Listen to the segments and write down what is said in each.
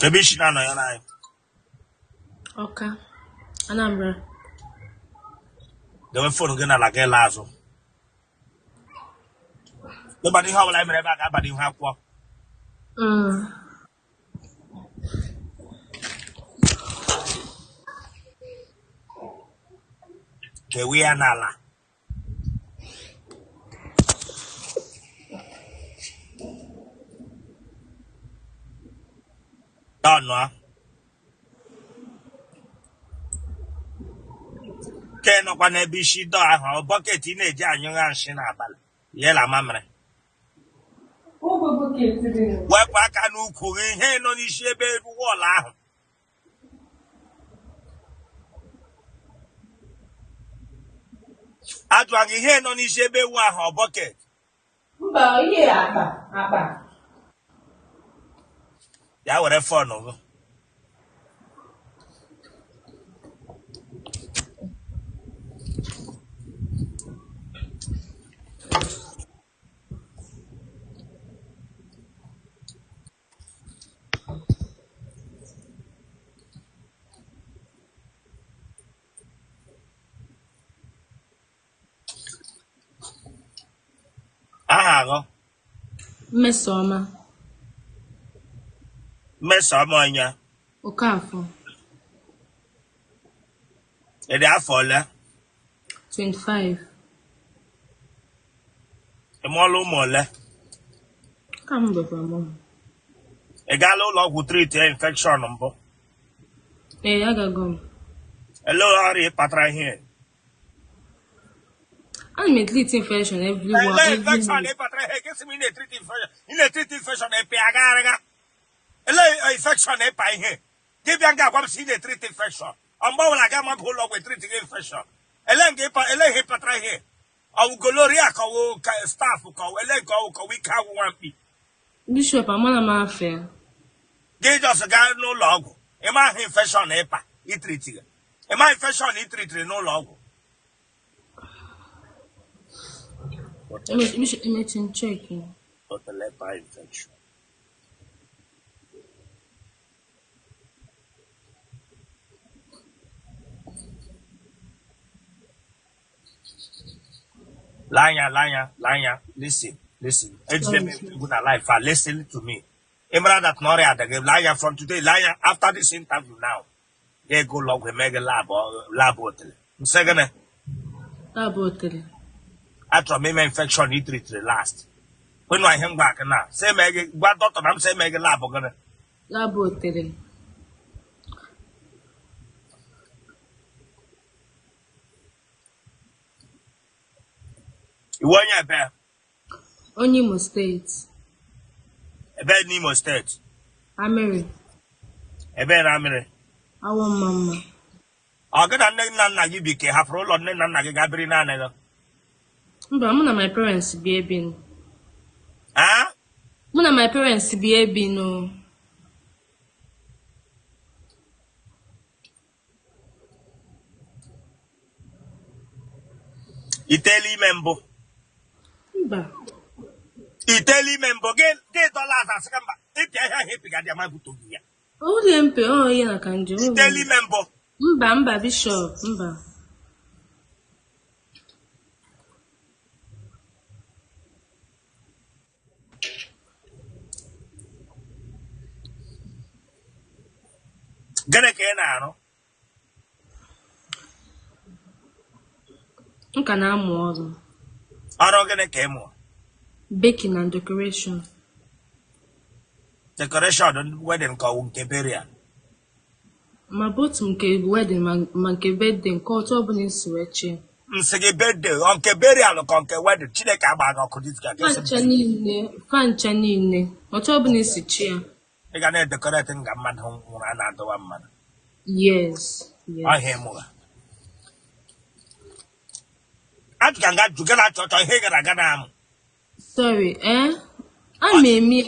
Ebe isi na-anọnyere anyị? Ọka, Anambra. Dewe phone gị n'ala gị laa azụ. Ịgbado ihe ọbụla mere ebe a ga-abado ihu akwụkwọ. Dewe ya n'ala. Tọnụọ. Ke nọkwa n'ebe isi dọ ahụ, ọ bucket ị na-eji anyụgha nshị n'abalị yela mamịrị. Wepụ aka n'ukwu gị, ihe nọ n'isi ebe wall ahụ. Ajụa gị ihe nọ n'isi ebe ewu ahụ, ọ bucket? Mba, ihe akpa akpa. Ya were phone gị. Aha gị? Mmesoma. Mmesoma onye? Okafọ. Ị dị afọ ole? 25. Ị mụọla ụmụ ole? Ka m bụkwa mụ. Ị gaala ụlọ ọgwụ treat infection mbụ? Ee, agago m. Elee ọrịa kpatara ihe? Ana m etreat infection every one Elee every infection week. kpatara ihe? Gịsị m ị na-etreat infection, ị na-etreat infection ịpị agagharịga. Elee infection ịpa ihe? Gị bịa nga agwa m sị ị na-etreat infection. Ọ mgbe ọbụla ga amaghị ụlọ ọgwụ etreat gị infection. Elee nke ịpa, elee ihe kpatara ihe? Ọ wụ gonorrhea ka ọ wụ staph ka ọ wụ elee nke ọ wụ ka ọ wụ ike agwụ nwa mkpi? Bishop, amara m afa ya. Gị just gaa n'ụlọ ọgwụ, ị maghị infection ịpa itreat gị, ị maghị infection itreatiri n'ụlọ ọgwụ. Bishop, emechi m check. Otelepa infection. Lanya, lanya, lanya, listen, listen. Ejide m egwu na life a, listen to me. Ị mara that na ọrịa adịghị lanya from today, lanya after this interview now. Ga-ego ụlọ ọgwụ eme gị lab lab otele. M sị gịnị? Lab otele. Achọrọ m ime infection i treatiri last. Kwenụ ihe m gwa gị na sị eme gị gwa dọkịta na m sị eme gị lab gịnị? Lab otele. Ị wụ onye ebe? Onye Imo Steeti. Ebe n'Imo Steeti? Amịrị. Ebe na Amịrị? Awọ Mmamma. Ọ gị na nne na nna gị bi ka ị hapụrụ ụlọ nne na nna gị gaa biri naanị gị? Mba, mụ na my parents bi ebi. Ah? Mụ na my parents bi ebi nụ. I teela ime mbụ? Mba. I teela ime mbụ? Gị gị dọla aza asị ka mba ịpịa ihe ahụ ịpịga dị ama buto gị ya. Oge mpe ọ ihe na ka njem. I teela ime mbụ? Mba, mba, Bishop, mba. Gịnị ka ị na-arụ? M ka na-amụ ọrụ. Ọrụ gịnị ka ị mụrụ? Baking and decoration. Decoration wedding ka ọ wụ nke burial? Ma both nke wedding ma nke birthday, nke otu ọbụla esi wee chee. M sị gị birthday, ọ nke burial ka nke wedding? Chineke agba gị ọkụ dịka Fa ncha niile, fa ncha niile, otu ọbụla esi chi ya. Ị ga na-edecorate nga mmadụ nwụrụ a na-adọwa mmadụ? Yes. Ọhịa ịmụgha ajụga nga jụga na achọ ọchọ ihe ị gara aga na-amụ. Sorry, eh? Ana m eme,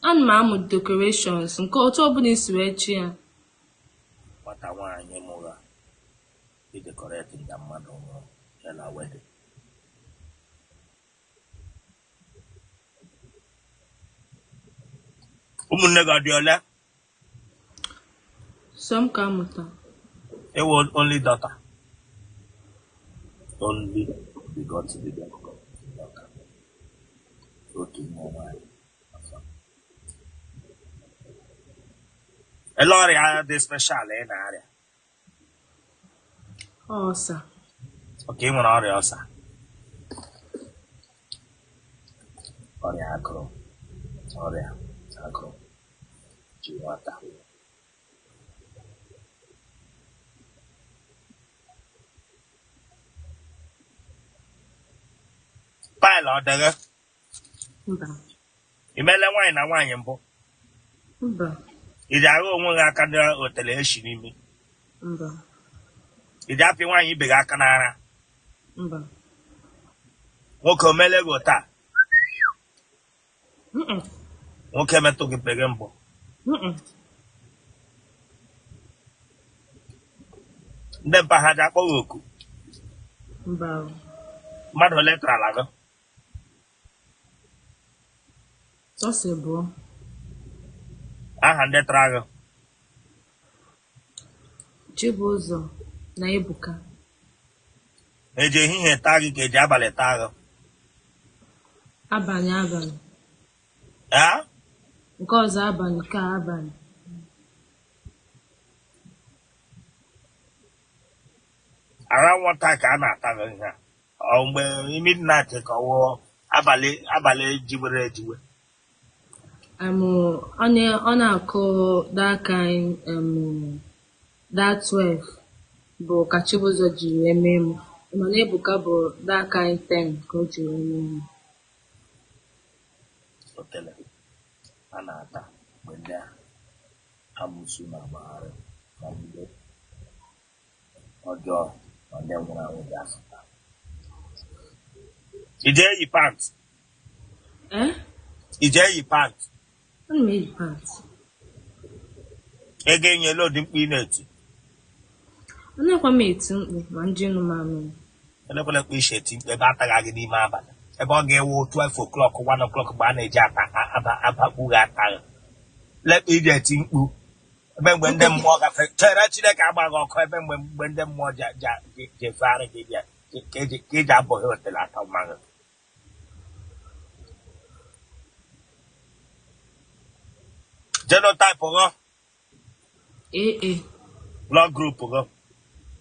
ana m amụ decorations nke otu ọbụla esi wee chi ya. Nwata nwaanyị mụgha idecorate nga mmadụ nwụrụ ya na wedding. Ụmụnne gị ọ dị ole? Sọ m ka amụta. Ị wụ only daughter. Only begotten daughter. Otu nwa nwaanyị. Ele ọrịa dị special ị na-arịa? Ulcer. Okay, ị nwere ọrịa ulcer. Ọrịa agụrụ. Ọrịa agụrụ ji nwata. Pile ọ dịghị? Mba. I meela nwaanyị na nwaanyị mbụ? Mba. I ji agha onwe gị aka n'otele eshi n'imi? Mba. I ji apị nwaanyị ibe gị aka n'ara? Mba. Nwoke o meele gị taa? Nwoke metụ gị pe gị mbụ? Ndị mpa ha ji akpọ gị oku? Mba. Mmadụ ole tarala gị? Sọsọ abụọ. Aha ndị tara gị? Chibụzọ na Ebuka. Eji ehihie taa gị ka eji abalị taa gị? Abalị abalị. Ee? Nke ọzọ abalị ka abalị. Ara nwata ka a na-ata gị ihe a ọ mgbe midnight ka ọ wụọ abalị abalị jiwere ejiwe? Ọ na-akụ that kind that 12 bụ ka Chibụzọ jiri wee mee m, mana Ebuka bụ that kind 10 ka o jiri wee mee m. Otele a na-ata mgbe ndị amụsụ na-agbagharị na ndị ọjọọ na ndị nwụrụ anwụ ji asụta. I ji eyi pant? Eh? I ji eyi pant? Ana m eyi pant. Ego enyela ụdị mkpu ị na-eti? Anaghịkwa m eti mkpu ma ndị ịnụ mamịrị. Elekwala ekpe isi eti mkpu ebe ataghị gị n'ime abalị, ebe ọ ga-ewu 12 o'clock, 1 o'clock, mgbe a na-eji ata abakpu gị ataghị lekpa iji eti mkpu ebe mgbe ndị mmụọ gafe chere Chineke agbaghị ọkụ, ebe mgbe ndị mmụọ ji efegharị gị bịa ka eji abụghị otele ata mmanụ. Genotype gị? AA. Blood group gị?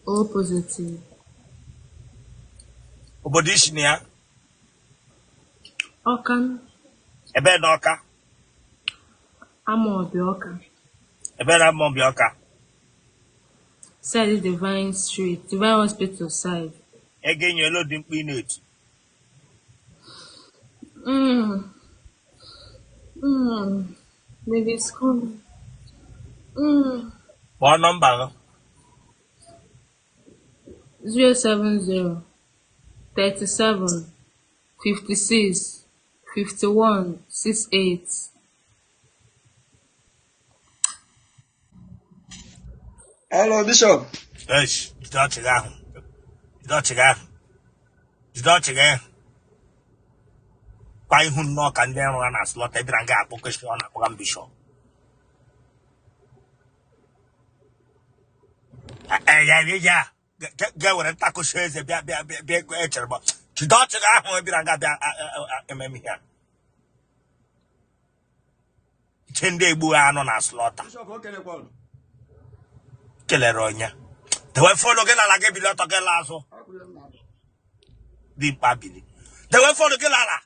O positive. Obodo i si na ya? Ọka. Ebe na Ọka? Amawbia Ọka. Ebe na Amawbia Ọka? Side Divine Street, Divine Hospital side. Ego enyela ụdị mkpu ị na-eti? Maybe it's coming. Kpọọ nọmba gị. 070 37 56 51 68. Hello, Bishop. Eish, jide ọchị gị ahụ. Jide ọchị gị ahụ. Jide ọchị gị ahụ. Kwa ihu nnọọ ka ndị ọrụ ha na-asụlọta ebe na nga akpọ kwesịrị ọ na-akpọga m bishọp. Ya ga-ewere ntakụchi eze bịa bịa bịa bịa echere m jide ọchị gị ahụ ebira nga bịa ememe ihe a. Che ndị egbu anụ na slaughter. Kelere onye dewe phone gị n'ala gị bili ọtọ gị laa azụ dimkpa bili dewe phone gị n'ala.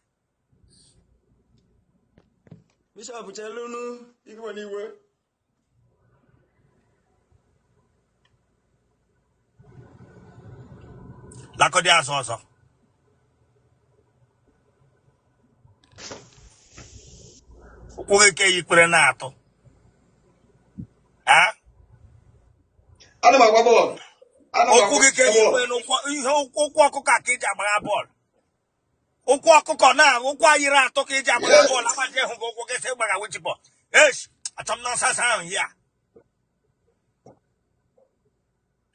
Bishọp chelunu iwe n'iwe. Lakọdị azụ ọzọ. Ụkwụ gị ka eyikwere na-atụ. Ana m agba bọọlụ. Ụkwụ gị ka eyikwere n'ụkwụ ihe ụkwụ ọkụkọ a ka eji agbagha bọọlụ. Ụkwụ ọkụkọ na ụkwụ ayiri atọ ka eji agbagha bọọlụ. Agbaji hụ gị ụkwụ gị sị gbagha wichi bọọlụ. Esh, achọ m nonsense ahụ ya.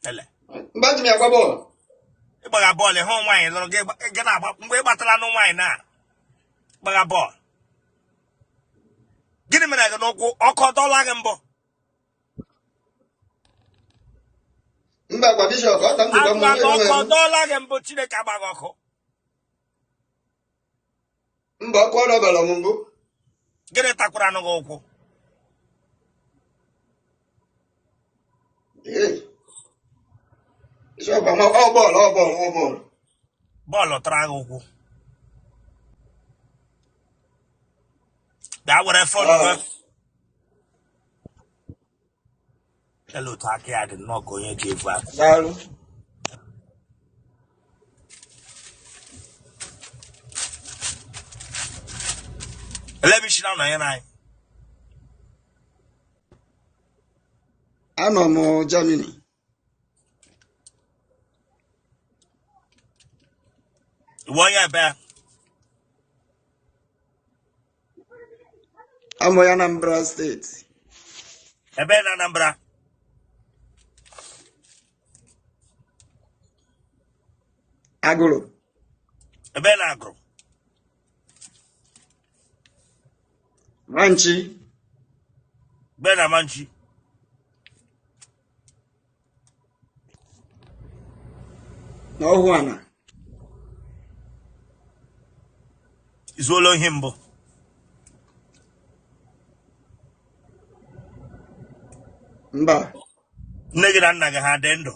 Ele. Mgbe eji m ya agba bọọlụ. Ịgbagha bọọlụ ịhụ nwaanyị lụrụ gị gị na-agba mgbe ị gbatara nụ nwaanyị na gbagha bọọlụ. Gịnị mere gị n'ụkwụ? Ọkụ ọdọla gị mbụ? Mba gwa bishọp, ọ ka m jikwa m Agwa gị onwe ọkụ m. dọọla gị mbụ, Chineke agba gị ọkụ. Mba, ọkụ ọ dọbara m mbụ. Gịnị takwara anụ gị ụkwụ? Ee. Bishọp, ama ọ bọọlụ, ọ bọọlụ, ọ bọọlụ. Bọọlụ tara gị ụkwụ. Bịa were phone Ah. gị. Ele otu aka ya dị nnọọ ka onye ji evu aka. Daalụ. Ele ebe isi na-anọnyere anyị? Anọ m Germany. Iwe onye ebe? Amụ ya Anambra steeti. Ebe na Anambra? Agụrụ. Ebe na Agụrụ? Manchi. Ebe na Manchi? Na ọhụ ana. Izuola ohi mbụ? Mba. Nne gị na nna gị ha dị ndụ?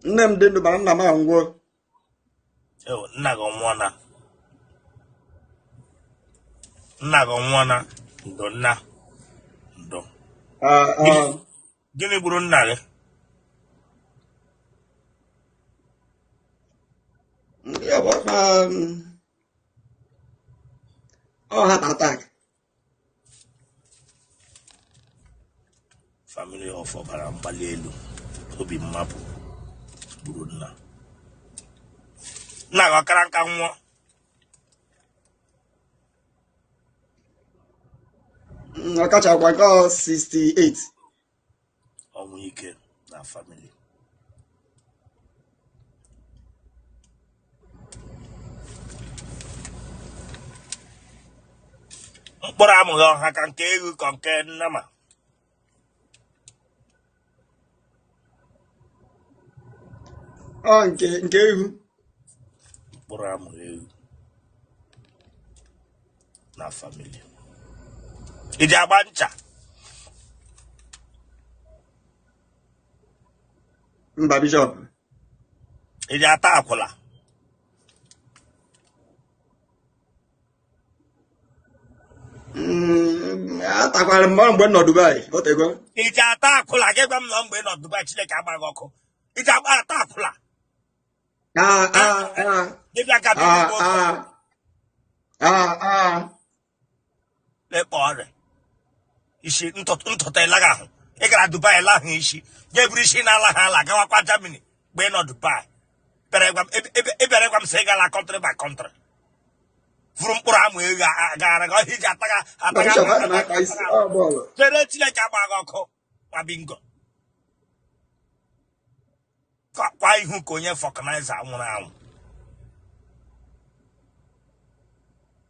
Nne m dị ndụ mana nna m anwụọ. Ewo, nna gị ọnwụọna? Nna gị ọnwụọna? Ndo nna, ndo. Ah, ah. Gịnị gburu nna gị? Ya bụ ọkpa ọ heart attack. Family of ọbara mgbali elu, obi mmapụ gburu nna. Nna gị ọ kara nka nwụọ? Ọ kachakwa nke ọ 68. Ọnwụ ike na family. Mkpụrụ amụghị ọha ka nke egwu ka nke nnama. Ọ nke ewu. Mkpụrụ amụghị ewu na family. Iji agba ncha? Mba, bishọp. Iji ata akwụla? Atakwara m mgbe m nọ Dubai, otego. Iji ata akwụla? Gị gwa m nọ mgbe ị nọ Dubai, Chineke agba gị ọkụ. Iji agba ata akwụla? Ah, ah, ah. Gị bịa ka Ah, ah, ah, ah. Lekpa ọrịa isi ntụtụ ịlaghị ahụ. Ị gara Dubai lahụ isi, ga eburu isi na-ala ha ala gawakwa Germany mgbe ị nọ Dubai. Ị bịara gwa m sị ị gala country by country furu mkpụrụ amụ ego gara gị ọhịa iji ataga ataga. Bishọp, ana m akpa isi ọ bọọlụ. Chere, Chineke agba gị ọkụ nwa bingo. Kwa ihu ka onye vulcanizer nwụrụ anwụ.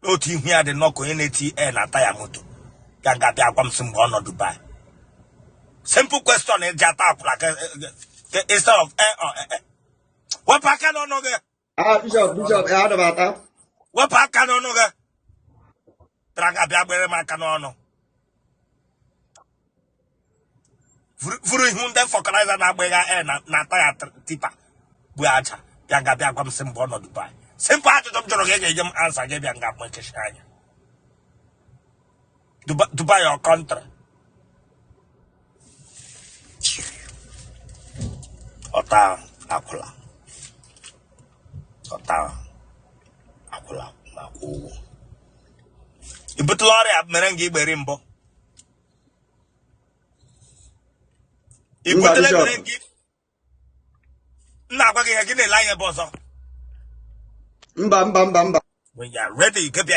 Otu ihu ya dị nnọọ ka onye na-eti air na taya moto. Bịa nga bịa gwa m sị mgbe ọ nọ Dubai. Simple question, eji ata akwụla instead of eh or eh, eh. Wepụ aka n'ọnụ gị. Ah, bishọp, bishọp, ana m ata. Wepụ aka n'ọnụ gị. Bịara nga bịa gbere m aka n'ọnụ. Vuru ihu ndị vulcanizer na-agbagha air na taya tipper bụ aja. Bịa nga bịa gwa m sị mgbe ọ nọ Dubai. Simple ajụjụ m jụrụ gị ga-enye m answer. Gị bịa nga mmekechi anya. Dubai or country ọta akwụla, ọta akwụla ma kwụ ụgwọ. I butela ọrịa mere nga igberi mbụ? I Mba, butela Bishop. mere gị? M na-agwa gị ihe, gị na-ele anya ebe ọzọ. Mba, mba, mba, mba. When you are ready, gị bịa.